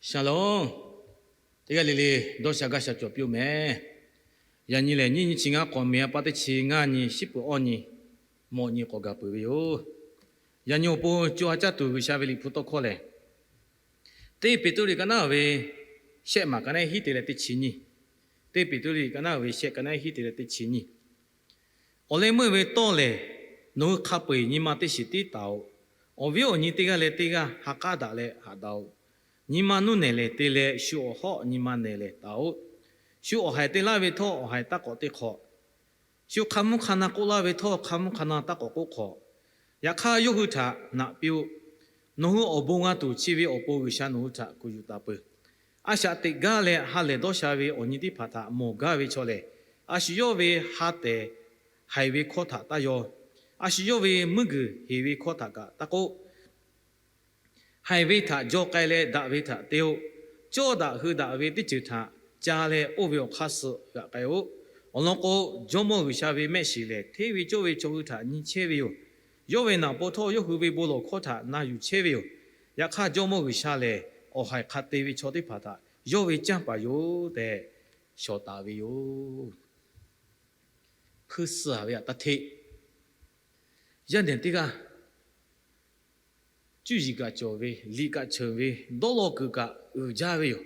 Shalom. Teˇ g'aˇ le le dawˇ sha gaˇ sha cawˬ piˇ-oˆ mehˍ. Yaꞈ nyi lehˬ, nyiˇ nyi chi ngaˇ k'awꞈ meˍ a pa teˇ chi ngaˇ nyi, shiˉ peuˬ awˇ nyi, mawꞈ nyi k'awꞈ gaˬ peuˬ ve yoˬ. Yaꞈ nyi awˬ pon co ha caˇ tuˬ G'uiˬsha ve Liꞈ hpu tawˇ hkawˇ lehˬ, Teˇ Peˍtruˆ ka naˉ ve shehˆ maˬ ka naˉ hiˉ te leh teˇ chi nyi. Teˇ Peˍtruˆ ka naˉ ve shehˆ ka naˉ hiˉ te leh teˇ chi nyi. Awˬ leh meuˇ ve tawˇ lehˬ, nawˬ hui hk'a peu-eˬ nyi ma teˇ shiˍ tiˉ taˍ-oꞈ. Awˬ viˉ awˬ nyi teˇ g'aˇ leh teˇ g'aˇ ha k'aˉ daꞈ leh haꞈ daꞈ-oꞈ. Nyi ma nuˇ nehˬ lehˬ te leh shu awˬ hawˉ nyi ma nehˬ lehˬ taˍ-oꞈ. Shu awˬ haiˬ te laˇ ve htawˇ awˬ haiˬ taˇ k'awꞈ te hk'awꞈ. Shu hk'a mvuhˇ hk'a na k'oˆ laˇ ve htawˇ hk'a mvuhˇ hk'a na taˇ k'awꞈ k'oˆ hk'awꞈ. Yaꞈ hk'aˇ yawˇ hui htaꞈ naꞈ piˇ-oˆ. Nawˬ hui awˬ bon g'a tuˬ chi ve awˬ pon G'uiˬsha nawˬ hui htaꞈ kuˬ yuˬ taˍ peuˬ. A shaꞈ teꞈ gaˇ leh ha lehˬ dawˇ sha ve awˬ nyi teˇ hpaˍ htaꞈ mawˬ gaˇ ve chaw lehˬ, a shu yawˇ ve ha tehˬ haiˬ ve hkawˇ htaꞈ taˇ yaw. A shu yawˇ ve meuˇ guiˬ heˍ ve hkawˇ htaꞈ kaꞈ taˇ k'oˆ. Haiˬ ve htaꞈ jaw k'ai leh daꞈ ve htaꞈ te-o. Cawˇ daꞈ hui daꞈ ve teˇ ceuˬ htaꞈ ca leh oˇ ve awˬ hk'aˇ suh g'aꞈ k'ai-o. Awˬ lawn k'o, Jawˇmawˇ G'uiˬsha ve mehˆ shiˍ lehˬ hteˇ ve cawˇ ve chaw hui htaꞈ nyi chehˇ ve yoˬ. Yawˇ ve naˍ paw htawˇ yawˇ hui ve bon lawˬ hkawˇ htaꞈ na yuˬ chehˇ ve yoˬ. Yaꞈ hk'aˇ, Jawˇmawˇ G'uiˬsha lehˬ awˬ haiˬ hk'a te ve chaw teˇ hpaˍ htaꞈ yawˇ ve canˇ paˍ yoˬ tehꞈ shawˍ taˍ ve yoˬ. Hpuiˇ suh-a ve aꞈ taˇ hteˆ. Yaˇ nehˬ teˇ g'aˇ cuˇ yiˍ kaꞈ cawˬ ve, liꞈ kaꞈ cheuˬ ve, dawˇ law kuiˬ kaꞈ uiˍ jaˇ ve yoˬ.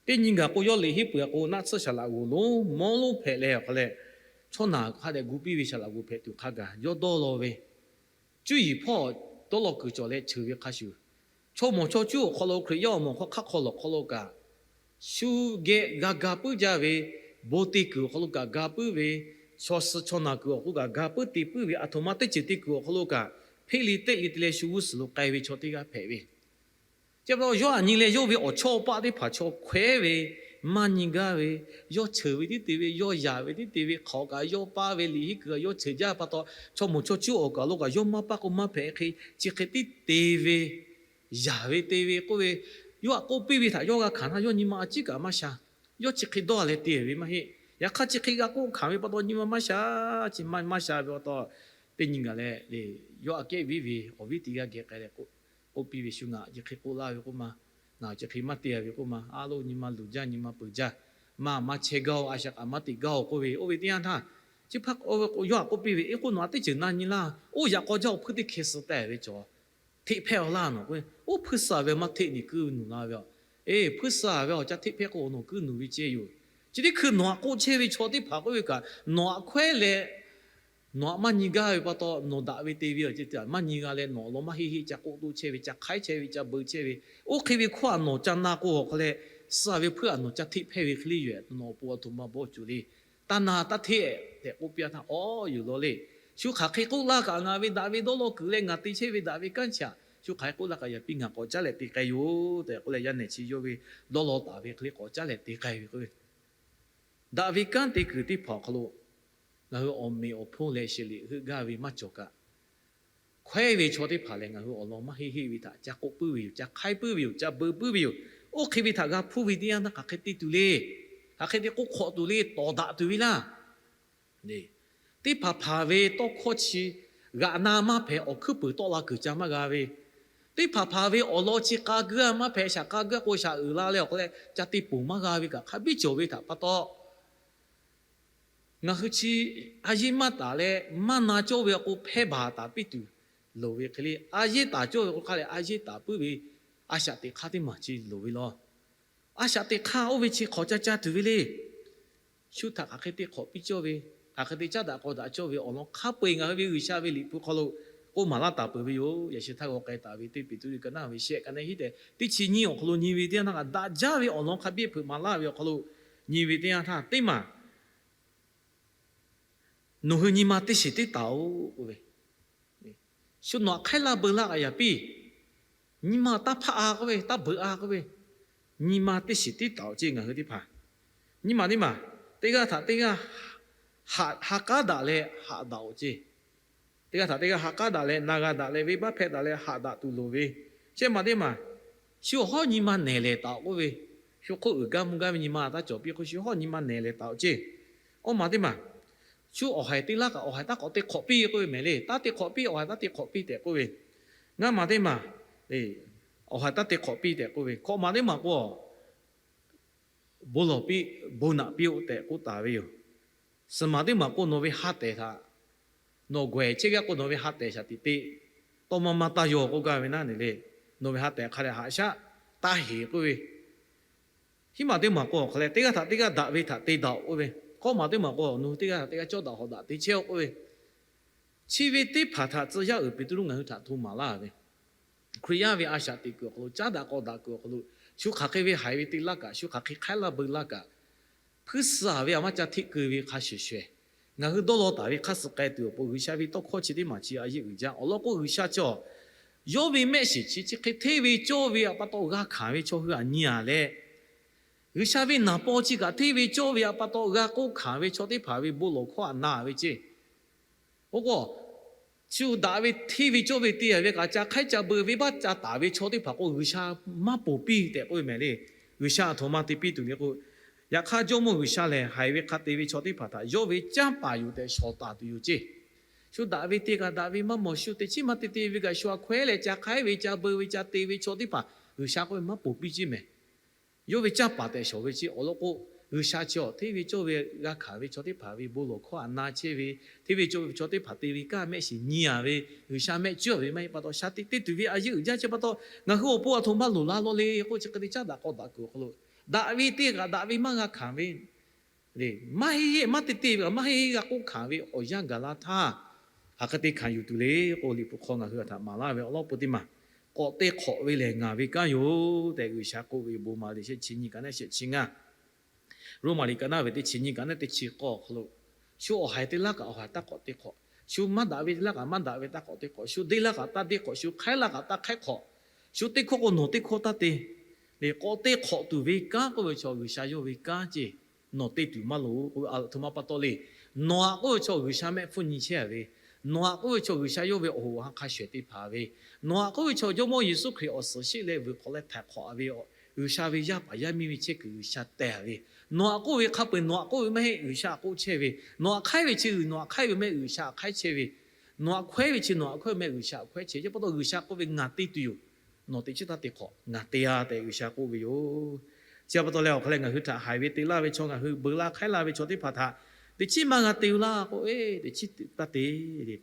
Teˇ nyi gaˬ k'o, yawˇ liꞈ henˇ peuˬ-a k'o, naˆ tsuhˇ shaˍ laꞈ g'oˍ lonˉ mawˇ lonˉ hpehꞈ leh awˬ hk'a leh, chaw naˬ hk'a dehꞈ gu piˇ ve shaˍ laꞈ g'oˍ hpehꞈ tuˬ hk'a gaˬ yawˇ dawˇ law ve, cuˇ yiˍ hpawˇ dawˇ law kuiˬ cawˬ leh cheuˬ ve hk'a shuˍ, chaw mawˬ chaw cuˉ awˬ hk'aw lo Hkriꞈ yaˇ awˬ moˍ hk'aw hk'aˇ hk'aw lawˬ hk'aw lo kaꞈ, shu geh g'a ga puiˉ jaˇ ve, bon te kuiˬ awˬ hk'aw lo kaꞈ ga puiˉ ve, chaw suh chaw naˬ kuiˬ awˬ hk'aw lo kaꞈ ga puiˉ te puiˉ ve, aˬ htoꞈ ma teˇ ceuˬ te kuiˬ awˬ hk'aw lo kaꞈ, hpeˆ le teˆ le te leh shu g'uˇ suhˍ lo k'ai ve chaw teˇ g'aˇ hpehꞈ ve. Chi pa taw yawˇ aꞈ nyi leh yawˇ ve awˬ chawˇ paˆ teˇ hpaˍ chaw hkawehˉ ve, maˇ nyi gaˇ ve, yawˇ cheuˬ ve tiˉ te ve, yawˇ yaꞈ ve tiˉ te ve hk'aˬ kaꞈ yawˇ paˇ ve liꞈ henˇ kuiˬ kaꞈ yawˇ cheuˬ jaˇ pa taw, chaw mawˬ chaw cuˉ awˬ kaˬ lo kaꞈ yawˇ maˇ paˇ k'o maˇ hpehꞈ hk'e chi hk'e tiˉ te ve, yaꞈ ve te ve k'oˆ ve, yawˇ aꞈ k'oˆ piˇ ve htaꞈ yawˇ g'a hkanˍ htaˇ yawˇ nyi ma a ciˉ kaꞈ maˇ sha. Yawˇ chi hk'e dawˇ leh te ve maˇ heˆ. Yaꞈ hk'aˇ chi hk'e g'a k'oˆ hkanˍ ve pa taw nyi ma maˇ sha. Chi maˇ maˇ sha ve pa taw, teˇ nyi gaˬ leh, yawˇ aꞈ kehˉ viˉ ve awˬ viˉ teˇ g'aˇ geh k'ai leh k'oˆ piˇ ve, shu ngaˬ chi hk'e k'oˆ laˇ ve k'oˆ ma, ngaˬ chi hk'e maˇ te-a ve k'oˆ ma, a lo nyi ma luˬ jaˇ, nyi ma peuˬ jaˇ, maˇ maˇ chehˇ gaˇ-oˬ, a shaꞈ kaꞈ maˇ teꞈ gaˇ-oˬ k'oˆ ve, oˇ ve teˇ yanˇ htaˇ, chi hpaˇ yawˇ aꞈ k'oˆ piˇ ve, Eˇ k'oˆ nawˬ aꞈ teˇ ceuˬ na nyi laˇ. Oˇ yaꞈ k'aw jaˇ-oˬ, hpuiˇ teˇ hkeh suh taˍ ve cawˬ, hteˆ hpehˇ-aw laˇ nawˬ k'oˆ ve. Oˇ hpuiˇ suh-a ve maˇ hteˆ ni kuiˉ nuˬ la ve aˬ. Eˬ, hpuiˇ suh-a ve awˬ ca hteˆ hpehˇ k'o nawˬ kuiˉ nuˬ ve ceh yoˬ. Chi teˇ hkui nawˬ aꞈ k'oˆ chehˇ ve chaw teˇ hpaˍ k'oˆ ve kaꞈ, nawˬ aꞈ hkawehˉ leh nawˬ aꞈ maˇ nyi gaˇ ve pa taw, nawˬ daꞈ ve te ve awˬ ceuˬ teˇ hpaˍ maˇ nyi g'a leh, nawˬ awˬ lawn maˇ heˆ heˆ ca k'oˆ toˇ chehˇ ve, ca hk'aiˉ chehˇ ve, ca beu chehˇ ve, oˇ hk'e ve hkawˇ aꞈ nawˬ ca na k'o awˬ hk'a leh, suh-a ve hpuiˇ aꞈ nawˬ ca hteˆ hpehˇ ve hk'e le yoˬ. Nawˬ awˬ pon aˬ htoꞈ ma bawˆ cuˬ le. Taˇ na taˇ hteˆ tehꞈ k'oˆ piˇ-a htaˇ, Awˬ, yoˬ law le. Shu hk'aˬ hk'e k'oˆ laˇ kaꞈ, ngaˬ ve daꞈ ve dawˇ law kuiˬ leh ngaˬ te chehˇ ve daꞈ ve kanˉ chi aꞈ, shu hk'aˬ hk'e k'oˆ laˇ kaꞈ, yaꞈ piˇ ngaˬ k'awꞈ caˉ leh te k'ai yoˬ tehꞈ k'oˆ leh, yaˇ nehˬ chi yawˇ ve dawˇ law taˍ ve hk'e le k'awꞈ caˉ leh te k'ai ve k'o, daꞈ ve kanˉ te kuiˬ teˇ hpaˍ awˬ hk'aw lo ngaˬ hui awˬ meꞈ awˬ hponˇ leh sheˍ liꞈ heuˆ gaˇ ve maˇ cawˬ kaꞈ, hkawehˉ ve chaw teˇ hpaˍ lehˬ, ngaˬ hui awˬ lawn maˇ heˆ heˆ ve htaꞈ ca k'oˆ puiˉ ve yoˬ, ca hk'aiˉ puiˉ ve yoˬ, ca beu puiˉ ve yoˬ. Oˇ hk'e ve htaꞈ g'a hpuˇ ve teˇ yanˇ htaˇ hk'aˬ hk'e te tuˬ le. Hk'aˬ hk'e te k'oˆ hk'awꞈ tuˬ le, tawˍ daꞈ tuˬ ve laˇ. Teˇ hpaˍ hpaˍ ve tawˇ hkawˇ chi g'aꞈ na maˇ hpehꞈ, awˬ hkuiˉ puiˍ tawˆ la kuiˬ ca maˇ g'a ve, teˇ hpaˍ hpaˍ ve awˬ lawn chi k'a guˇ-a maˇ hpehꞈ, shaˍ k'a guˇ k'o shaˍ uiˍ la leh awˬ hk'a leh ca te ponˬ maˇ g'a ve kaꞈ hk'a biˇ cawˬ ve htaꞈ pa taw, ngaˬ hui chi a yeˇ maˇ taˍ leh maˇ na cawˇ ve k'o, hpehˇ baˬ taˍ piˇ tuˬ loˍ ve hk'e le, a yeˇ taˍ cawˇ ve k'o hk'a leh a yeˇ taˍ puiˉ ve a shaꞈ teꞈ hk'aˇ teˇ maˬ chi loˍ ve law. A shaꞈ teꞈ hk'aˇ oˇ ve chi hk'awꞈ ca ca tuˬ ve le. Shu htaꞈ hk'aˬ hk'e te hk'awꞈ piˇ cawˇ ve, hk'aˬ hk'e te caˉ daꞈ k'aw daꞈ cawˇ ve awˬ lawn hk'a peu-eˬ ngaˬ hui ve G'uiˬsha ve liꞈ hpu hk'aw lo k'oˆ maˍ laˇ taˍ peuˬ ve yoˬ. Yaꞈ shi htaˇ g'aw k'ai taˍ ve Teˇ Peˍtruˆ ka naˉ ve shehˆ ka naˉ hiˉ tehꞈ teˇ chi nyiˇ awˬ hk'aw lo nyi ve teˇ yanˇ htaˇ, daꞈ jaˇ ve awˬ lawn hk'a biˇ hpeuꞈ maˍ laˇ ve awˬ hk'aw lo nyi ve teˇ yanˇ htaˇ, teˇ maˬ nawˬ hui nyi ma teˇ shiˍ tiˉ taˍ-oꞈ k'oˆ ve, shu nawˬ aꞈ hk'aiˉ laˇ beu laˇ kaꞈ yaꞈ piˇ, nyi ma taˇ hpaˆ-a k'oˆ ve, taˇ beuꞈ-a k'oˆ ve, nyi ma teˇ shiˍ tiˉ taˍ-oꞈ ceˇ ngaˬ hui teˇ hpaˍ. Nyi ma teˇ maˬ, teˇ g'aˇ htaꞈ teˇ g'aˇ ha k'aˉ daꞈ leh haꞈ daꞈ-oꞈ ceˇ. Teˇ g'aˇ htaꞈ teˇ g'aˇ ha k'aˉ daꞈ leh na g'a daꞈ leh venˇbaˆ hpehˇ daꞈ leh haꞈ daꞈ tuˬ loˍ ve. Shehˆ maˬ teˇ maˬ, shu awˬ hawˉ nyi ma nehˬ lehˬ taˍ-oꞈ k'oˆ ve, shu hk'oˆ uiˍ gaˇ mvuh gaˇ ve nyi ma taˇ cawˬ piˇ k'o, shu hawˉ nyi ma nehˬ lehˬ taˍ-oꞈ ceˇ. Awˇ maˬ teˇ maˬ, shu awˬ haiˬ te laˇ kaꞈ awˬ haiˬ taˇ k'awꞈ te hk'awꞈ piˇ k'oˆ ve mehˍ le. Taˇ te hk'awꞈ piˇ, awˬ haiˬ taˇ te hk'awꞈ piˇ tehꞈ k'oˆ ve. Ngaˇ maˬ teˇ maˬ, Awˬ haiˬ taˇ te hk'awꞈ piˇ tehꞈ k'oˆ ve, hkawꞈ maˬ teˇ maˬ k'o, bon lawˬ piˇ, bon naꞈ piˇ-oˆ tehꞈ k'oˆ taˍ ve yoˬ. Suhˍ maˬ teˇ maˬ k'o, nawˬ ve ha tehˬ htaꞈ, nawˬ gawehˬ chehˇ gaˇ k'o, nawˬ ve ha tehˬ shaˍ tiꞈ te, tawˇ maˇ maˇ taˇ yaw k'oˆ gaˇ ve naˉ ne le. Nawˬ ve ha tehˬ hk'a dehꞈ haꞈ shaˉ taˇ heˍ k'oˆ ve, hiˉ maˬ teˇ maˬ k'o, hk'aˬ lehˬ teˇ g'aˇ htaꞈ teˇ g'aˇ daꞈ ve htaꞈ te daꞈ-oꞈ k'oˆ ve, kawˇ maˬ teˇ maˬ k'o, nawˬ hui teˇ g'aˇ htaꞈ teˇ g'aˇ cawˇ daꞈ hawˍ daꞈ te chehˇ-oˆ k'oˆ ve, chi ve teˇ hpaˍ htaꞈ tcuh yaˇ uiˍ Peˍtruˆ ngaˬ hui htaꞈ hto maˍ laˇ ve, Hkriꞈ yaˇ ve a shaꞈ teꞈ kuiˬ awˬ hk'aw lo, caˉ daꞈ k'aw daꞈ kuiˬ awˬ hk'aw lo, shu hk'aˬ hk'e ve haiˬ ve te laˇ kaꞈ, shu hk'aˬ hk'e hk'aiˉ laˇ beu laˇ kaꞈ, hpuiˇ suh ve a maˇ ca hteˆ keu ve hk'a shuˍ shuˍ, ngaˬ hui dawˇ law taˍ ve hk'aˇ suh k'ai tuˬ awˬ pon, G'uiˬsha ve tawˇ hkawˇ chi teˇ maˬ chi a yeˇ uiˍ jaˇ. Awˬ lawn k'o, G'uiˬsha chaw yawˇ ve mehˆ shiˍ chi chi hk'e hteˇ ve cawˇ ve a pa taw g'a hkanˍ ve chaw hui aꞈ nyi-a leh, G'uiˬsha ve naˍ paw chi kaꞈ hteˇ ve cawˇ ve a pa taw g'a k'oˆ hkanˍ ve chaw teˇ hpaˍ ve bon lawˬ hkawˇ aꞈ na ve ceˇ. Oˇ k'o, shu daꞈ ve hteˇ ve cawˇ ve te-a ve kaꞈ, ca hk'aiˉ ca beu venˇbaˆ ca taˍ ve chaw teˇ hpaˍ k'o, G'uiˬsha maˇ ponˬ piˇ tehꞈ k'oˆ ve mehˍ le. G'uiˬsha aˬ htoꞈ ma te piˇ tuˬ le k'o, yaꞈ hk'aˇ Jawˇmawˇ G'uiˬsha lehˬ, haiˬ ve hk'a te ve chaw teˇ hpaˍ htaꞈ yawˇ ve canˇ paˍ yoˬ tehꞈ shawˍ taˍ tuˬ yoˬ ceˇ. Shu daꞈ ve te kaꞈ daꞈ ve maˇ mawˬ, shu teꞈ chiˉ maˇ te te ve kaꞈ, shu aꞈ hkawehˉ leh ca hk'aiˉ ve ca beu ve ca te ve chaw teˇ hpaˍ G'uiˬsha k'oˆ ve maˇ ponˬ piˇ ceˇ mehˍ. Yawˇ ve canˇ paˍ tehꞈ shawˍ ve ceˇ. Awˬ lawn k'o, G'uiˬsha chi awˬ hteˇ ve cawˇ ve g'a hkanˍ ve chaw teˇ hpaˍ ve bon lawˬ hkawˇ aꞈ na chehˇ ve, hteˇ ve cawˇ ve chaw teˇ hpaˍ te ve kanˇ mehˆ shiˍ nyi-a ve, G'uiˬsha mehˆ cuˉ-a ve maˇ heˆ pa taw, sha teꞈ te tuˬ ve a yeˇ uiˍ jaˇ chehˇ pa taw, ngaˬ hui awˬ pon aˬ htoꞈ ma loˍ la law le k'o, chi hk'e te caˉ daꞈ k'aw daꞈ kuiˬ awˬ hk'aw lo, daꞈ ve te kaꞈ daꞈ ve maˇ g'a hkanˍ ve, maˇ heˆ heˆ maˇ te te ve kaꞈ maˇ heˆ heˆ g'a k'oˆ hkanˍ ve awˬ yanˇ gaˬ la htaˇ, hk'aˬ hk'e te hkanˍ yuˬ tuˬ le k'o, Liꞈ hpu hk'aw ngaˬ hui aˬ htaꞈ maˍ laˇ ve awˬ lawn pon teˇ maˬ, k'awꞈ te hk'awꞈ ve lehˬ ngaˬ ve kanˉ yoˬ tehꞈ G'uiˬsha k'oˆ ve yoˬ. Bon maˍ le shehˆ chi nyi kaꞈ naˉ shehˆ chi ngaˇ, Roˉmaꞈ liꞈ kaꞈ naˉ ve teˇ chi nyi kaꞈ naˉ teˇ chi k'awˇ awˬ hk'aw lo, shu awˬ haiˬ te laˇ kaꞈ awˬ haiˬ taˇ k'awꞈ te hk'awꞈ, shu maˇ daꞈ ve te laˇ kaꞈ maˇ daꞈ ve taˇ k'awꞈ te hk'awꞈ, shu deˇ laˇ kaꞈ taˇ deˇ hk'awꞈ, shu hk'aiˉ laˇ kaꞈ taˇ hk'aiˉ hk'awꞈ, shu teˇ hkawˇ k'o nawˬ teˇ hkawˇ taˇ te. K'awꞈ te hk'awꞈ tuˬ ve kanˉ k'oˆ ve chaw G'uiˬsha yawˇ ve kanˉ ceˇ. Nawˬ te tuˬ maˇ loˍ k'oˆ ve aˬ htoꞈ ma pa taw le. Nawˬ aꞈ k'oˆ ve chaw G'uiˬsha mehˆ hpfuhˇ nyi chehˇ-a ve, nawˬ aꞈ k'oˆ ve chaw G'uiˬsha yawˇ ve awˬ hoꞈ awˬ ha hk'a shuˍ ehˍ te hpanˍ ve, nawˬ aꞈ k'oˆ ve chaw Jawˇmawˇ Yeˍsuˆ Hkriꞈ awˬ suhˍ sheˆ leh vuiˬ hk'awꞈ leh htaiˍ hk'awꞈ ve G'uiˬsha ve yaˇ paˍ yaˇ miˇ ve chehˇ kuiˬ G'uiˬsha teh ve, nawˬ aꞈ k'oˆ ve hk'a peu-eˬ nawˬ aꞈ k'oˆ ve maˇ heˆ, G'uiˬsha aꞈ k'oˆ chehˇ ve, nawˬ aꞈ hk'aiˉ ve chi g'uiˬ nawˬ aꞈ hk'aiˉ ve maˇ heˆ, G'uiˬsha aꞈ hk'aiˉ chehˇ ve, nawˬ aꞈ hkawehˉ ve chi nawˬ aꞈ hkawehˉ maˇ heˆ, G'uiˬsha aꞈ hkawehˉ chehˇ. Chi pa taw G'uiˬsha k'oˆ ve ngaˬ te tuˬ yoˬ. Nawˬ teꞈ chiˉ taˇ te hk'awꞈ, ngaˬ te-a tehꞈ G'uiˬsha k'oˆ ve yoˬ. Chi pa taw leh awˬ hk'a leh ngaˬ hui htaꞈ haiˬ ve te laˇ ve chaw, ngaˬ hui beu laˇ hk'aiˉ laˇ ve chaw teˇ hpaˍ htaꞈ teꞈ chiˉ maˇ g'a te-o laˇ k'o, e, teꞈ chiˉ taˇ te,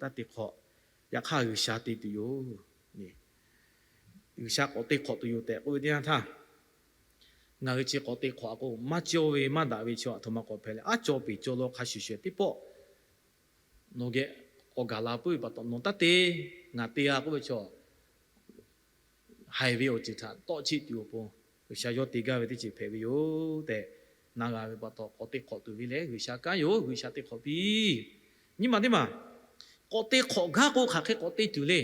taˇ te hk'awꞈ. Yaꞈ hk'aˇ G'uiˬsha te tuˬ yoˬ. G'uiˬsha k'awꞈ te hk'awꞈ tuˬ yoˬ tehꞈ k'oˆ ve teˇ yanˇ htaˇ, ngaˬ hui chi k'awꞈ te hk'awꞈ k'o, maˇ cawˇ ve maˇ daꞈ ve chaw aˬ htoꞈ ma k'awꞈ hpehꞈ leh, aˉ caw peˍ caw law hk'a shuˍ shuˍ teˇ pawˆ nawˬ geh k'awꞈ gaˬ la puiˉ ve pa taw, nawˬ taˇ te, ngaˬ te-a k'oˆ ve chaw, haiˬ ve awˬ ceuˬ htaꞈ tawˆ cheˆ tuˬ awˬ pon, G'uiˬsha yawˇ te gaˇ ve teˇ ceuˬ hpehꞈ ve yoˬ tehꞈ na g'a ve pa taw, k'awꞈ te hk'awꞈ tuˬ ve lehˬ G'uiˬsha kanˉ yoˬ. G'uiˬsha te hk'awꞈ piˇ. Nyi ma teˇ maˬ, k'awꞈ te hk'awꞈ gaˇ k'o hk'aˬ hk'e k'awꞈ te tuˬ le.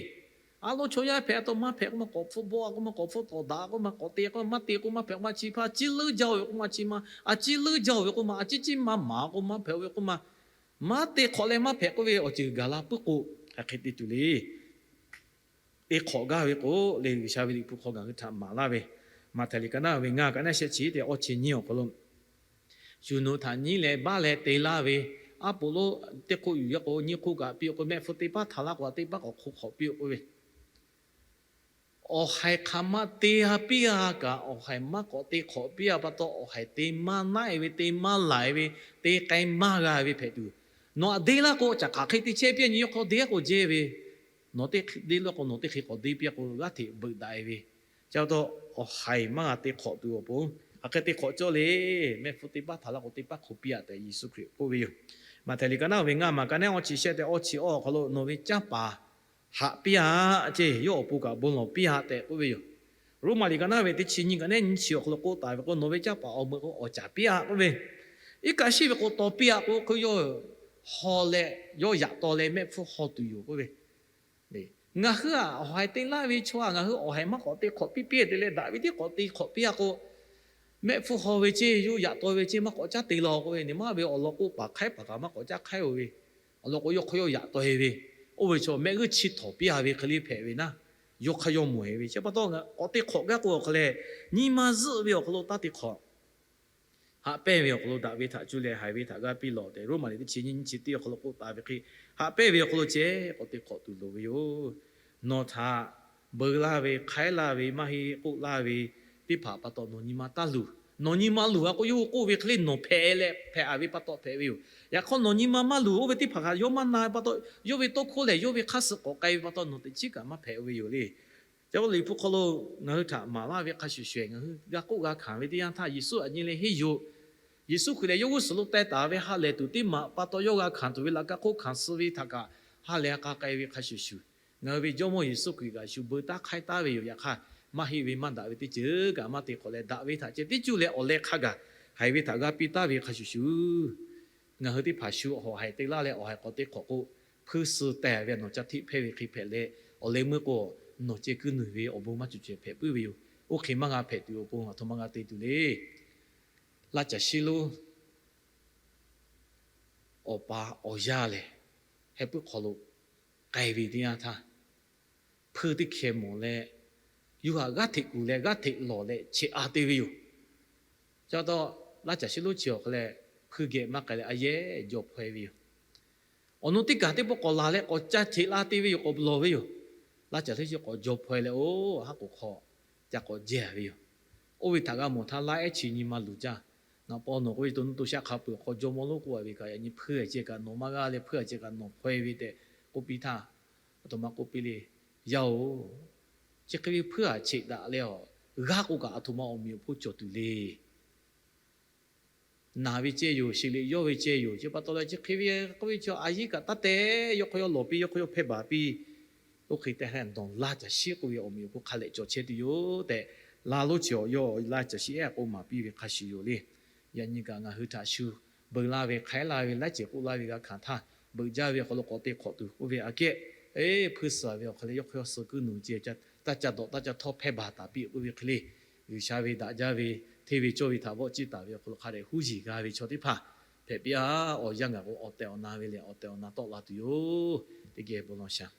A lo chaw yaˇ hpehꞈ a taw maˇ hpehꞈ k'oˆ ma k'awꞈ hpfuhˆ bawˆ a k'oˆ ma k'awꞈ hpfuhˆ tawˍ daꞈ a k'oˆ ma k'awꞈ te k'oˆ ma maˇ te k'oˆ maˇ hpehꞈ k'oˆ ma chi hpaˇ a ciˉ leuˉ jaˇ-o ve k'oˆ ma chi ma a ciˉ leuˉ jaˇ-o ve k'oˆ ma a ciˉ ciˉ maˇ maˍ k'oˆ maˇ hpehꞈ-o ve k'oˆ ma, maˇ te hk'awꞈ leh maˇ hpehꞈ k'oˆ ve awˬ ceuˬ gaˬ la puiˉ k'o, hk'aˬ hk'e te tuˬ le. Te hk'awꞈ gaˇ ve k'o le, G'uiˬsha ve Liꞈ hpu hk'aw ngaˬ hui htaꞈ maˍ laˇ ve, Maꞈhtehˍ liꞈ ka naˉ ve ngaˇ ka naˉ shehˆ chi teˇ awˇ chi nyiˇ awˬ hk'aw lo, shuˍ nuꞈ htaꞈ nyiˉ leh baˆ leh te laˇ ve, aˉ poꞈ lonˉ teˇ hk'oˆ yuˬ yaˇ k'o nyiˇ hk'oˆ kaꞈ piˇ awˬ k'o, mehˆ hpfuhˇ teˇ paˉ htaꞈ laˇ k'o teˇ paˉ k'awꞈ hk'oˆ hk'awꞈ piˇ-o k'oˆ ve, awˬ haiˬ hk'aˬ ma te-a piˇ-a kaꞈ, awˬ haiˬ maˇ k'awꞈ te hk'awꞈ piˇ-a pa taw, awˬ haiˬ te maˇ naˆ-e ve, te maˇ laiˬ ve, te k'ai maˇ g'a ve hpehꞈ tuˬ, nawˬ aꞈ deˇ laˇ k'o, caꞈ hk'aˬ hk'e te chehˇ piˇ-a nyi, yawˇ hk'aw deˇ k'o jehˇ ve, nawˬ teˇ deˇ laˇ k'o, nawˬ teˇ hk'e k'awꞈ deˇ piˇ-a k'o, g'aˇ hteꞈ beuꞈ daꞈ-e ve, chi pa taw, awˬ haiˬ maˇ g'a te hk'awꞈ tuˬ awˬ pon, hk'aˬ hk'e te hk'awꞈ cawˇ le. Mehˆ hpfuhˇ teˇ paˉ htaꞈ laˇ k'o teˇ paˉ hk'oˆ piˇ-a tehꞈ Yeˍsuˆ Hkriꞈ k'oˆ ve yoˬ. Maꞈhtehˍ liꞈ ka naˉ ve ngaˇ maˬ ka naˉ awˇ chi shehˆ tehꞈ awˇ chi awˇ awˬ hk'aw lo, nawˬ ve canˇ paˍ haꞈ piˇ-a ceˇ, yawˇ awˬ pon kaꞈ bon lawˬ piˇ-a tehꞈ k'oˆ ve yoˬ. Roˉmaꞈ liꞈ ka naˉ ve teˇ chi nyiˇ ka naˉ nyiˇ chi awˬ hk'aw lo k'oˆ taˍ ve k'o, nawˬ ve canˇ paˍ awˬ meuꞈ k'o awˬ caˍ piˇ-a k'oˆ ve, iˉ kaˆ shiˉ ve k'o taw piˇ-a k'o, hk'e yawˇ haw leh yawˇ yaꞈ taw leh mehˆ hpfuhˇ haw tuˬ yoˬ k'oˆ ve, ngaˬ hui-a awˬ haiˬ te laˇ ve chaw-a, ngaˬ hui awˬ haiˬ maˇ k'awꞈ te hk'awꞈ piˇ piˇ te leh, daꞈ ve tiˉ k'awꞈ te hk'awꞈ piˇ-a k'o, mehˆ hpfuhˇ haw ve ceˇ, yawˇ yaꞈ taw ve ceˇ, maˇ k'awꞈ caˉ te law k'oˆ ve, neˇ maˇ ve awˬ lawn k'o paˍ hk'aiˉ paˍ kaꞈ maˇ k'awꞈ caˉ hk'aiˉ-o ve, awˬ lawn k'o yawˇ hk'aw yawˇ yaꞈ taw-e ve, oˇ ve chaw mehˆ g'uˇ chi htawnˍ piˇ-a ve hk'e le hpehꞈ ve naˉ, yawˇ hk'aˇ yawˇ mawˬ-e ve. Chi pa taw k'awꞈ te hk'awꞈ gaˇ k'o awˬ hk'aw leh, nyi ma zuhˆ ve awˬ hk'aw lo taˇ te hk'awꞈ. Haꞈ pehnˇ ve awˬ hk'aw lo daꞈ ve htaꞈ cuˇ leh haiˬ ve htaꞈ g'a piˇ lawˬ tehꞈ, Roˉmaꞈ liꞈ teˇ chi nyiˇ nyiˇ chi teˇ awˬ hk'aw lo k'oˆ taˍ ve hk'e, haꞈ pehnˇ ve awˬ hk'aw lo ceh k'awꞈ te hk'awꞈ tuˬ loˍ ve yoˬ. Nawˬ htaꞈ beu laˇ ve, hk'aiˉ laˇ ve, maˇ heˆ k'oˆ laˇ ve teˇ hpaˍ pa taw nawˬ nyi ma taˇ luˬ. Nawˬ nyi ma luˬ a k'o, yawˇ hui k'oˆ ve hk'e le nawˬ hpehꞈ leh hpehꞈ a ve pa taw hpehꞈ ve yoˬ. Yaꞈ hk'aˇ nawˬ nyi ma maˇ luˬ oˇ ve teˇ hpaˍ kaꞈ yawˇ maˇ na ve pa taw, yawˇ ve tawˇ hkawˇ lehˬ yawˇ ve hk'aˇ suh k'awꞈ k'ai ve pa taw nawˬ teꞈ chiˉ kaꞈ maˇ hpehꞈ ve yoˬ le. Ca vaˇ liꞈ hpu hk'aw lo ngaˬ hui htaꞈ maˍ laˇ ve hk'a shuˍ shuˍ, ngaˬ hui g'a k'oˆ g'a hkanˍ ve teˇ yanˇ htaˇ, Yeˍsuˆ aꞈ nyi leh henˇ yuˬ. Yeˍsuˆ Hkriꞈ lehˬ yawˇ g'uˇ suhˍ lo teh taˍ ve ha lehˬ tuˬ teˇ maꞈ pa taw yawˇ g'a hkanˍ tuˬ ve laꞈ ka hk'oˆ hkanˍ suh ve htaꞈ kaꞈ ha lehˬ a k'a k'ai ve hk'a shuˍ shuˍ, ngaˬ hui ve Jawˇmawˇ Yeˍsuˆ Hkriꞈ kaꞈ shu beu taˇ hk'aiˉ taˍ ve yoˬ. Yaꞈ hk'aˇ, maˇ heˆ ve maˇ daꞈ ve teˇ ceuˬ kaꞈ maˇ te hk'awꞈ leh, daꞈ ve htaꞈ ceh tiˉ cuˇ leh awˬ leh hk'a gaˬ haiˬ ve htaꞈ g'a piˇ taˍ ve hk'a shuˍ shuˍ, ngaˬ hui teˇ hpaˍ shu awˬ haiˬ te laˇ leh awˬ haiˬ k'awꞈ te hk'awꞈ k'o, hpuiˇ suh tehˬ ve nawˬ ca hteˆ hpehˇ ve hk'e hpehꞈ leh, awˬ leh meuˇ k'o nawˬ ceh kuiˇ nuiˬ ve awˬ bon maˇ cawˬ cawehˬ hpehꞈ puiˉ ve yoˬ. Oˇ hk'e maˇ g'a hpehꞈ tuˬ awˬ pon aˬ htoꞈ ma g'a te tuˬ le. Laˇ caˬ shiˉ lonˉ awˬ pa awˬ yaˇ lehˬ, heh puiˉ hk'aw lo k'ai ve teˇ yanˇ htaˇ, hpuiˇ teˇ hkeh mawˬ leh, yawˇ htaꞈ g'aˇ hteꞈ kuˬ leh g'aˇ hteꞈ lawˬ leh cheꞈ a te ve yoˬ. Ca taw, laˇ caˬ shiˉ lonˉ chi awˬ hk'aw leh hpuiˇ geh maˇ k'ai leh a yehˉ jaw hpaw e ve yoˬ. Awˬ nu teˇ kaˬ teˇ pawˆ k'awꞈ laˬ leh k'awꞈ ca cheꞈ la te ve yoˬ, k'awꞈ lawˬ ve yoˬ. Laˇ caˬ shiˉ chi k'awꞈ jaw hpaw e leh oˇ haˉ k'oˍ hk'aw ca k'awꞈ jehˬ ve yoˬ. Oˇ ve htaꞈ g'a mawˬ htaˇ, laˇ ehˉ chi nyi ma luˬ jaˇ. Ngaˬ pa nawˬ k'oˆ ve to nuˇ to shaˆ hk'a peuˬ awˬ hk'aw jawˇmawˇ lonˉ k'oˆ a ve kaꞈ, yaꞈ nyi hpuiˇ a ceh kaꞈ nawˬ maˇ g'aˇ leh hpuiˇ a ceh kaꞈ nawˬ hpaw e ve tehꞈ k'oˆ piˇ htaˇ, aˬ htoꞈ ma k'oˆ piˇ le. Yaˇ-oˬ, chi hk'e ve hpuiˇ a cheꞈ daꞈ leh awˬ g'aˇ k'o kaꞈ aˬ htoꞈ ma awˬ meꞈ awˬ hponˇ cawˬ tuˬ le. Naˬ ve ceh yoˬ, shiˍ liꞈ yawˇ ve ceh yoˬ, chi pa taw leh chi hk'e ve k'oˆ ve chi a yiˉ kaꞈ taˇ te, yawˇ hk'aw yawˇ lawˬ piˇ, yawˇ hk'aw yawˇ hpehˇ baˬ piˇ. Oˇ hk'e te hk'e nawˬ laˇ caˬ shiˉ k'oˆ ve awˬ meꞈ awˬ hponˇ hk'a leh cawˬ chehˇ tuˬ yoˬ tehꞈ, laˇ lonˉ chi awˬ yawˇ laˇ caˬ shiˉ ehˉ k'oˆ maˍ piˇ ve hk'a shuˍ yoˬ le. Yaꞈ nyi kaꞈ ngaˬ hui htaꞈ shu beu laˇ ve, hk'aiˉ laˇ ve, laˇ cehˬ k'oˆ laˇ ve g'a hkanˍ htaˇ, beuꞈ jaˇ ve awˬ hk'aw lo k'awꞈ te hk'awꞈ tuˬ k'oˆ ve aꞈ kehˉ, eˬ, hpuiˇ suh ve awˬ hk'aw leh yawˇ hk'aw yawˇ suh kuiˇ nuˬ ceh taˇ ca dawꞈ taˇ ca htawˇ hpehˇ baˬ taˍ piˇ k'oˆ ve hk'e le, G'uiˬsha ve daꞈ jaˇ ve, hteˇ ve cawˇ ve htaꞈ vawˆ ciˇ taˍ ve awˬ hk'aw lo hk'a dehꞈ huˉ yeˬ g'a ve chaw teˇ hpaˍ hpehꞈ piˇ-a. Awˬ yanˇ gaˬ k'o awˬ tehˬ awˬ na ve lehˬ, awˬ tehˬ awˬ na tawˆ la tuˬ yoˬ. Teˇ geh bon lawˬ shaˍ.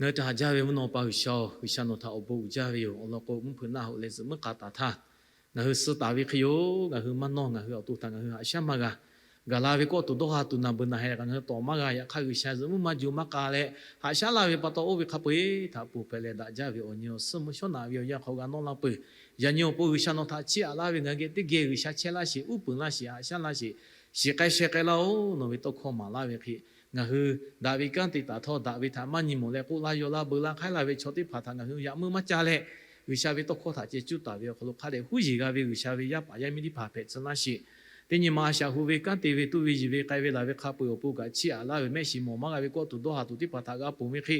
Ngaˬ hui htaꞈ haꞈ jaˇ ve mvuhˇ naw pa G'uiˬsha-oˬ, G'uiˬsha nawˬ htaꞈ awˬ bon uiˍ jaˇ ve yoˬ. Awˬ lawn k'o, mvuhˇ hpeuꞈ naˆ hoꞈ leh zuhꞈ muiˉ k'a taˍ htaˇ, ngaˬ hui suh taˍ ve hk'e yoˬ. Ngaˬ hui maˇ nawˇ, ngaˬ hui awˬ to htaꞈ ngaˬ hui haꞈ shaˉ maˇ g'a. Gaˬ la ve kawˆ tuˬ dawˇ ha tuˬ naˬ beuˬ naˬ heh leh kaꞈ ngaˬ hui tawˍ maˇ g'a. Yaꞈ hk'aˇ, G'uiˬsha zuhꞈ muiˉ maˇ ju maˇ k'a leh haꞈ shaˉ laˇ ve pa taw, oˇ ve hk'a peu eˬ htaꞈ ponˬ hpehꞈ leh daꞈ jaˇ ve awˬ nyi awˬ suhˉ mvuhˇ shawˉ naꞈ ve awˬ yanˇ hk'aw g'a nawˇ laˇ peuˬ. Yaꞈ nyi awˬ pon G'uiˬsha nawˬ htaꞈ chiˇ aꞈ laˇ ve ngaˬ hui geh teˇ geh G'uiˬsha chehˇ laˇ sheˍ, uˉ peunˍ laˇ sheˍ, haꞈ shaˉ laˇ sheˍ, shiˍ k'ai sheh k'ai laˇ-oˬ. Nawˬ ve tawˇ hkawˇ maˍ laˇ ve hk'e, ngaˬ hui daꞈ ve kanˉ te taˍ htawˇ, daꞈ ve htaꞈ maˇ nyi mawˬ leh k'oˆ laˇ yaw laˇ beu laˇ hk'aiˉ laˇ ve chaw teˇ hpaˍ htaꞈ ngaˬ hui yaꞈ muiˉ maˇ ca leh, G'uiˬsha ve tawˇ hkawˇ htaꞈ ceh cuˇ taˍ ve awˬ hk'aw lo hk'a dehꞈ huˉ yeˬ g'a ve G'uiˬsha ve yaˇ paˍ yaˇ miˇ teˇ hpaˍ hpehꞈ tcuh laˇ sheˍ. Teˇ nyi ma a shaꞈ hu ve kanˉ te ve, tuˇ ve yiˬ ve, k'ai ve laˬ ve hk'a peu-eˬ awˬ pon kaꞈ chiˇ aꞈ laˇ ve, mehˆ shiˍ mawˬ maˇ g'a ve kawˆ tuˬ dawˇ ha tuˬ teˇ hpaˍ htaꞈ g'a ponˬ ve hk'e,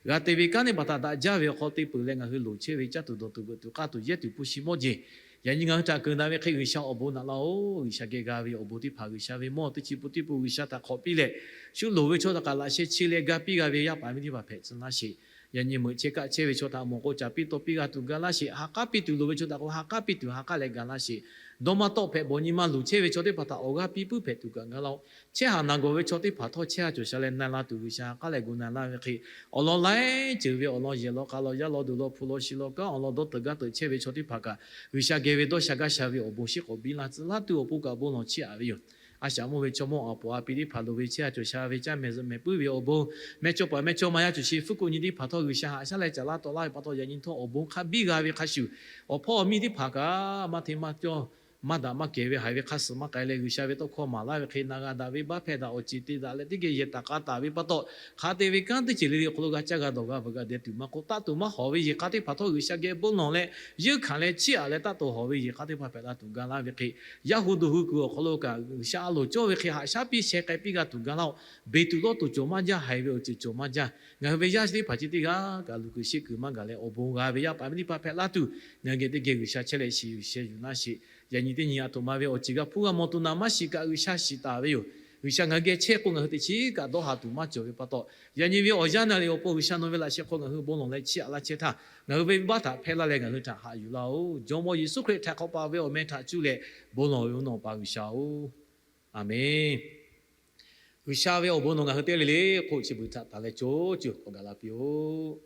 g'a te ve kanˉ teˇ hpaˍ htaꞈ daꞈ jaˇ ve awˬ hk'aw te peuˬ leh ngaˬ hui loˍ chehˇ ve caˇ tuˬ dawˬ tuˬ veuꞈ tuˬ k'aˇ tuˬ yehˇ tuˬ hpu shi mawˇ jeˬ. Yaꞈ nyi ngaˬ hui htaꞈ keunˍ daꞈ ve hk'e G'uiˬsha awˬ bon naꞈ laˇ-oˬ. G'uiˬsha geh g'a ve awˬ bon teˇ hpaˍ G'uiˬsha ve mawˇ teˇ chi pun teˇ pun G'uiˬsha htaꞈ hk'awꞈ piˇ leh, shu loˍ ve chaw htaꞈ kaꞈ laꞈ sheh chi leh ga piˇ g'a ve yaˇ paˍ miˇ teˇ hpaˍ hpehꞈ tcuh laˇ sheˍ. Yaꞈ nyi meuꞈ chehˇ kaˆ chehˇ ve chaw htaꞈ mawˬ k'o caˍ piˇ taw piˇ g'a tuˬ ga laˇ sheˍ. Ha k'aˉ piˇ tuˬ loˍ ve chaw htaꞈ k'o ha k'aˉ piˇ tuˬ ha k'aˉ leh ga laˇ sheˍ. Dawˇ maˇ tawˆ hpehꞈ bawˬ nyi ma luˬ chehˇ ve chaw teˇ hpaˍ htaꞈ awˬ g'aˇ piˇ puiˉ hpehꞈ tuˬ kaꞈ ga laˇ-oˬ. Chehˇ haˍ naˬ gawˬ ve chaw teˇ hpaˍ htawˇ chehˇ ha cawˬ sha leh na la tuˬ G'uiˬsha ha k'aˉ leh gu na laˇ ve hk'e, awˬ lawn laiˉ ceuˬ ve awˬ lawn yehˬ law k'a law yaˇ law duˬ law hpu law shi law kanˉ awˬ lawn dawˇ teuꞈ gaˇ teuꞈ chehˇ ve chaw teˇ hpaˍ kaꞈ, G'uiˬsha geh ve dawˇ sha gaˇ sha ve awˬ bon shiˉ k'awꞈ biˇ laˇ tcuh laˇ tuˬ awˬ pon kaꞈ bon lawˬ chiˇ aꞈ ve yoˬ. A shaꞈ mawˇ ve chaw mawˇ a poˍ a pi teˇ hpaˍ loˍ ve chehˇ ha cawˬ sha ve caˇ mehˍ zuhꞈ mehˍ puiˉ ve awˬ bon, mehˇ chawˇ paˍ mehˇ chawˇ ma yaˇ cawˬ sheˍ fuˉ kuꞈ nyi teˇ hpaˍ htawˇ G'uiˬsha haꞈ shaˉ leh caˍ laˇ tawˆ laˇ ve pa taw, yaꞈ nyi htawˇ awˬ bon hk'a biˇ g'a ve hk'a shuˍ, awˬ hpawˇ awˬ miˇ teˇ hpaˍ kaꞈ maˇ hteˇ maˇ cawˇ maˇ daꞈ maˇ kehˬ ve haiˬ ve hk'a suhˍ maˇ k'ai leh, G'uiˬsha ve tawˇ hkawˇ maˍ laˇ ve hk'e na g'a daꞈ ve baˆ hpehˇ daꞈ awˬ ceˬ te daꞈ leh teˇ geh yehˬ taˍ k'a taˍ ve pa taw, hk'a te ve kanˉ teˇ ceuˬ le le awˬ hk'aw lo g'a caˇ g'a dawˬ g'a veuꞈ g'a deh tuˬ maˇ k'oˆ, taˆ tuˬ maˇ hawˬ ve yehˬ k'a teˇ hpaˍ htawˇ G'uiˬsha geh bon lawˬ leh, yeunˇ hkanˍ leh chiˇ aꞈ leh taˆ tuˬ hawˬ ve yehˬ k'a teˇ hpaˍ hpehꞈ la tuˬ ga laˇ ve hk'e, yaˇ hu duˬ hui kuiˬ awˬ hk'aw lo kaꞈ G'uiˬsha a loˍ cawˇ ve hk'e haꞈ shaˉ piˇ sheh k'ai piˇ g'a tuˬ ga laˇ-oˬ. Beˬ tuˬ lawˇ tuˬ cawˬ maˇ jaˇ, haiˬ ve awˬ ceuˬ cawˬ maˇ jaˇ. Ngaˬ hui ve yaˇ teˇ hpaˍ chi teˇ g'aˇ kaꞈ luˬ kuiˬ sheˆ kuiˬ maˇ gaˬ leh awˬ bon g'a ve yaˇ paˍ miˇ teˇ hpaˍ hpehꞈ laˇ tuˬ, ngaˬ hui geh teˇ geh G'uiˬsha chehˇ leh shiˍ yuˬ sheh yuˬ laˇ sheˍ. Yaꞈ nyi teˇ nyi a htoꞈ ma ve awˬ ceuˬ g'a hpuˇ g'a mawˬ tuˬ naˍ maˇ shiˍ kaꞈ G'uiˬsha shiˍ taˍ ve yoˬ. G'uiˬsha ngaˬ hui geh chehˇ k'o ngaˬ hui teꞈ chiˉ kaꞈ dawˇ ha tuˬ maˇ cawˬ ve pa taw, yaꞈ nyi ve awˬ yanˇ naˬ liꞈ awˬ pon G'uiˬsha nawˬ ve laꞈ sheh hk'aw ngaˬ hui bon lawˬ leh chiˇ aꞈ laˇ chehˇ htaˇ, ngaˬ hui ve baˆ htaꞈ hpehˇ laˇ leh ngaˬ hui htaꞈ haꞈ yuˬ laˇ-oˬ. Jawˇmawˇ Yeˍsuˆ Hkriꞈ htaiˍ hk'awꞈ paˍ ve awˬ meh htaꞈ cuˇ leh bon lawˬ ve mvuhˇ naw pa G'uiˬsha-oˬ, Aˍmenˬ. G'uiˬsha ve awˬ bon nawˬ ngaˬ hui teˇ g'aˇ le le hk'oˆ chi beuꞈ htaꞈ taˍ leh co co k'awꞈ gaˬ la piˇ-oˆ.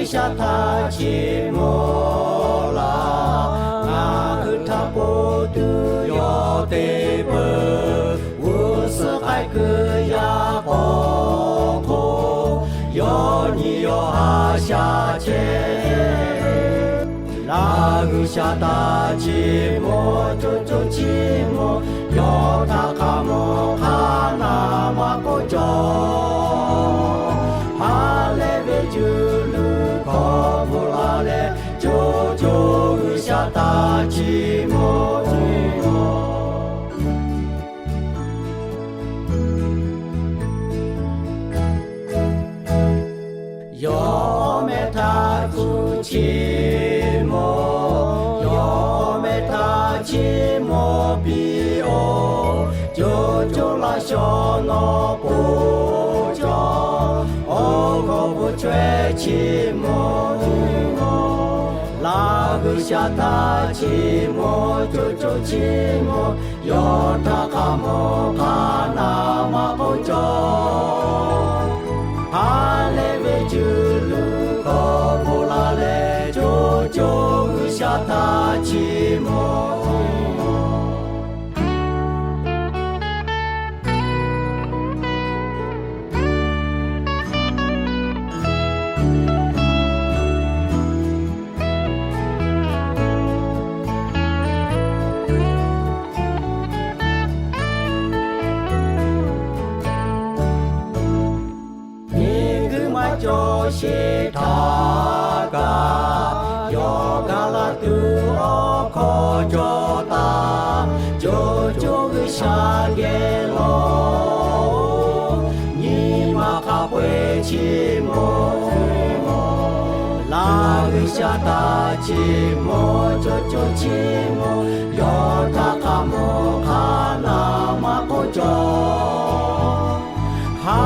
G'uiˬsha htaꞈ chiˇ mvuh laˇ. Ngaˬ hui htaꞈ po tuˬ yawˇ te peuˬ. G'uˇ suhˍ k'ai kuiˬ yaˇ k'awꞈ hk'oˆ, yawˇ nyi yawˇ haꞈ sha chehˇ. Laˇ G'uiˬsha htaꞈ chiˇ mvuh, co co chiˇ mvuh, yawˇ htaꞈ hk'a mvuh hk'a naˍ maˇ k'oˆ cawˬ. Ha lehˬ ve cuˇ luˬ hkawˇ bvuhꞈ la leh, co co G'uiˬsha htaꞈ chiˇ mvuh. Yawˇ meh htaꞈ kuˬ chiˇ mvuh, yawˇ meh htaꞈ chiˇ mvuh piˇ-oˬ. Co co laˇ shawˍ nawˉ po cawˬ, awˬ hkawˇ k'oˆ chaweh chiˇ mvuh. Laˇ G'uiˬsha htaꞈ chiˇ mvuh, co co chiˇ mvuh, yawˇ htaꞈ hk'a mvuh hk'a naˍ maˇ k'oˆ cawˬ. Ha lehˬ ve cuˇ luˬ hkawˇ bvuhꞈ la leh, co co G'uiˬsha htaꞈ chiˇ mvuh. Miˬguiˬ maˇ cawˬ sheˍ htaˇ kaꞈ, yawˇ gaˬ la tuˬ awˬ hkawˇ cawˬ taˍ. Co co G'uiˬsha geh lawˬ-oˬ, nyi ma hk'a peu-eˬ chiˇ mvuh. Laˇ G'uiˬsha htaꞈ chiˇ mvuh, co co chiˇ mvuh, yawˇ htaꞈ hk'a mvuh hk'a naˍ maˇ k'oˆ cawˬ. Ha